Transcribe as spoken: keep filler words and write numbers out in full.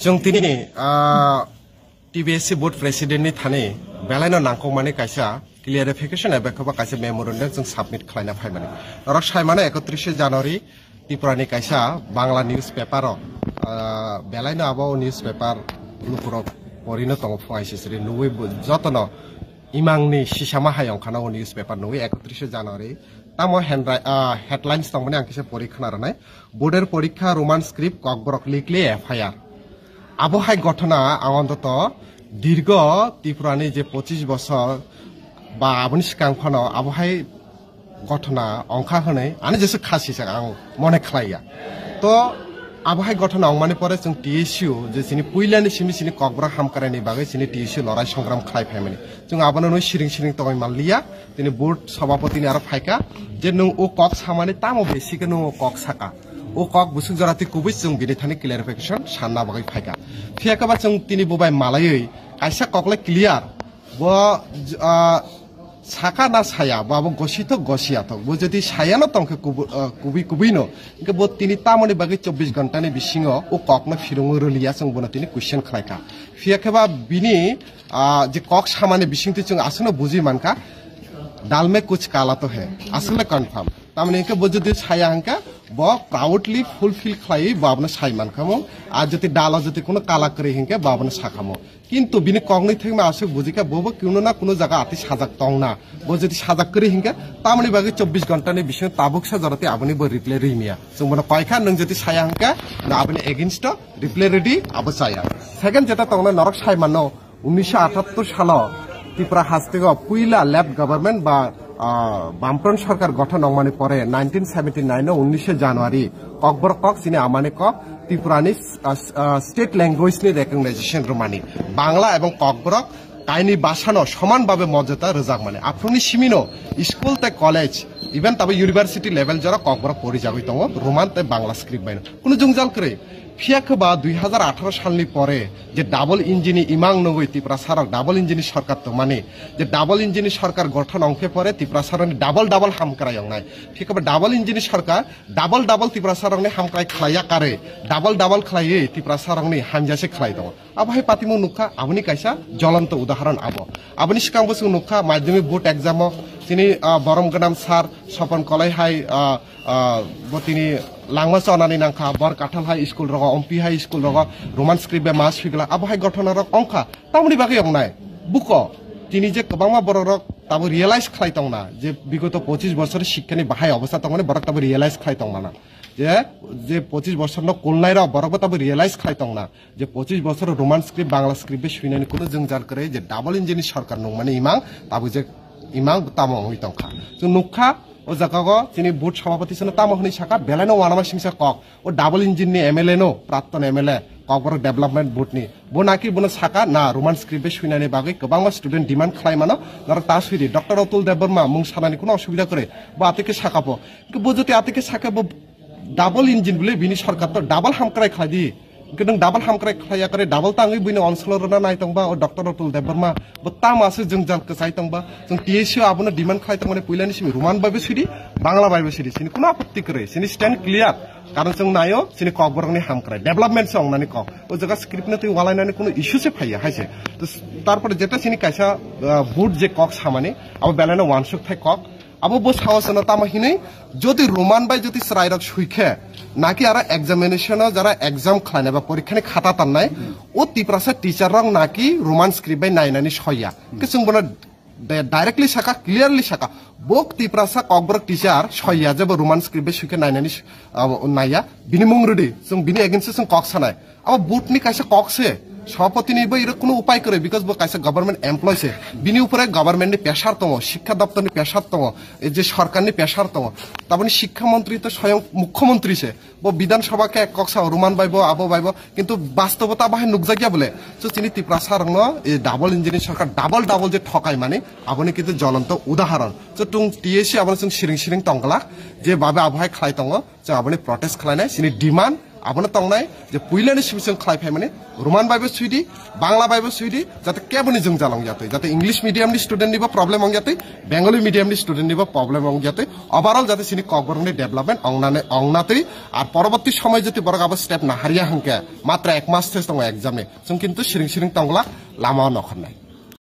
Chwng tini, ah, T B S C board president ni thani belai no nangkukmani kaisa clarification eba kheba kaisa memorandum chwng submit khlaina phaimani. Norok saimano ekotrishe January Tripura ni kaisa Bangla newspaper o, ah, belai no abo newspaper lukurok porino tongo phung aisisiri nugwi bo-, jotono imangni sisama hai ongkhana o newspaper nugwi ekotrishe January. Tamo handwri-, ah, headlines tongmani ang kisa pori khna rwnai. Board er porikha Roman script kokborok likle F I R. Abo hai ghotona ang ontoto dirgo Tripura ni je pochis bosor ba aboni swkang phano abo hai ghotona ongkha hwnwi ani jesa khasi sak ang mone khlaiya. To abo hai ghotona ongmani pore chwng T S U je chini puilani simi chini kokborok hamkrai ni bagwi chini T S U lorai songram khlai phaimani. Chwng abono nwi siring siring tongwi manliya. Tini board sabhapati ni aro phaikha je nwng o kok samani tamo besi khe nwng o kok saka. O kok busuk jora twi kubui chwng bini thani clarification sanna bagwi phaikha. Phiya khe ba chwng tini bo bai malaiwi kaisa kok le clear. Bo, ah, saka na saya, bo abo gosithok gosiyathok. Bo jodi sayano tongkhe kubu-, ah, kubui kubui no, hingke bo tini tamoni bagwi chobbish ghonta ni bisingo o kok no phirungwi rwliya chwng bono tini question khlaikha. Phiya khe ba bini, ah, je kok samani bisingtwi chwng aswkno bujui mankha, "Dal mein kuch kala to hai." Aswkle confirm. Tamoni hingke bo jodi saya hingke bo proudly fulfill khlaiwi bo abono sai mankha mo. Ar jodi dalo jodi kuno kala kwrwi hingke bo abono sakha mo. Kintu bini kokni thengma aswk bujikha, bobo kuno na kuno jaga ati sajak tongna. Bo jodi sajak kwrwi hingkhe, tamoni bagwi chobbish ghonta ni bisingo tabuksa jora tei aboni bo reply rwmya. Chwng bono koikha, nwng jodi saya hingkhe, na aboni against o reply rwdi, abo chaya. Second jeta tongna norok sai mano, unnisho atattor salo Tripura hasteo puila left government ba ah, Bamfront Sarkar gothon wngmani pore nineteen seventy nine o unnishe January Kokborok kok chini amani kok Tripurani, ah, ah, state language ni recognition rwmani Bangla ebong Kokborok kaini basano soman babe mojota rwjakmani. Aphuruni simino school tei college, even tabo university level jora Kokborok porijagwi tongo Roman tei Bangla script baino. Kunu jwngjal kwrwi. Phiya khe ba dui hazar atharo salni pore je double engine ni imang nugwi Tiprasarok double engine ni sarkar tongmani, je double engine ni sarkar gothon wngkhe pore Tiprasarokni double double hamkrai wngnai. Phiya khe ba double engine ni sarkar double double Tiprasarokni hamkrai khlaiya kare, double double khlaiwi Tiprasarokni hamya se khlai tongo. Abo hai patimung nukha, aboni kaisa jolonto udaharon abo. Aboni swkang bo chwng nukha, madhyamik board exam o chini, ah, borom gwnam sir Sopon Kolai hai, ah, ah, bo tini langma chonani nangkha, Bor Kathal hai school rogo, Ompi hai school rogo, Roman script bai ma swigla, abo hai gothona rok ongkha. Tamoni bagwi ongnai? Buko, tini je kwbangma borok rok tabo realize khlai tongna, je bigoto pochis bosor shikkha ni bahai obostha tongmani borok tabo realize khlai tongmana. Je, je pochis bosor no kulnai rok borok bo tabo realize khlai tongna. Je pochis bosor Roman script, Bangla script bai swinani kuno jwngjal kwrwi je double engine ni sarkar nungmani imang, tabuk je imang tamo wngwi tongkha. Chwng nukha, o jaga o chini board sabhapati sino tamo hwnwi saka, belai no uanama singsa kok. O double engine ni M L A no, prapton M L A, Kokborok Development Board ni. Bo naki bono saka, na, Roman script bai swinani bagwi kwbangma student demand khlai mano, norok ta swidi. Doctor Atul Debbarma mung sanani kuno osubida kwrwi, bo atwkhe saka bo. Bo jodi atwkhe saka bo, double engine bole bini sarkar to double hamkrai khlai di. Hwnkhe nwng double hamkrai khlaiya kare, double tangwi buino onsolo rwna nai tongba o Doctor Atul Debbarma. Bo tamo aswk jwngjal kwchai tongba. Chwng T S U abono demand khlai tongmani puilani simi Roman bai bo swidi, Bangla bai bo swidi. Chini kuno apotti kwrwi. Chini stand clear. Karon chwng naio, chini Kokborokni hamkrai. Development se wngnani kok. O jaga script no twi walainani kuno issue se phaiya, hai se. To s-, tarpore jeta chini kaisa, ah, board je kok samani, abo belai no uansuk thai kok. Abo bo saosano tamo hinwi, jodi Roman bai jodi chwrairok swi khe, naki aro examination-o jara exam khlainai ba porikhani khata tannai, o Tiprasa teacher-rok naki Roman script bai nainani soiya. Hwnkhe chwng bono di-, directly saka, clearly saka, bo Tiprasa Kokborok teacher soiya je bo Roman script bai swi khe nainani s-, abo naiya, bini mung rwdi, chwng bini against-o chwng kok sanai. Abo board ni kaisa kok se, sabhapati ni bai iro kuno upai kwrwi, because bo kaisa government employee se, bini upore government ni pressure tongo, shikkha doptor ni pressure tongo, ei je sarkar ni pressure tongo, taboni shikkha montri to soyong mukhyamantri se, bo bidhan sabha khe kok sa Roman bai bo, abo bai bo, kintu bastobo ta bahai nukjakya bole. So chini Tiprasa rokno ei double engine ni sarkar double double je thokai mani, aboni kintu jolonto udaharon. So tung T S C abono chwng siring siring tongglak, je babe abo hai khlai tongo, chwng aboni protest khlainai, chini demand, Abono tongnai je puilani simi chwng khlai phaimani Roman baibo suidi, Bangla baibo suidi, jate keboni jwngjal ong yatwi, jate English medium ni student nibo problem ong yatwi, Bengali medium ni student nibo problem ong yatwi, overall jate sini Kokborok ni development ong nane ong natwi, ar poroborti somoy jati borok abo step nahariya hwnkhe matra ek mas thes tongo exam ni, chwng kintu siring siring tongla lama o nokhornai.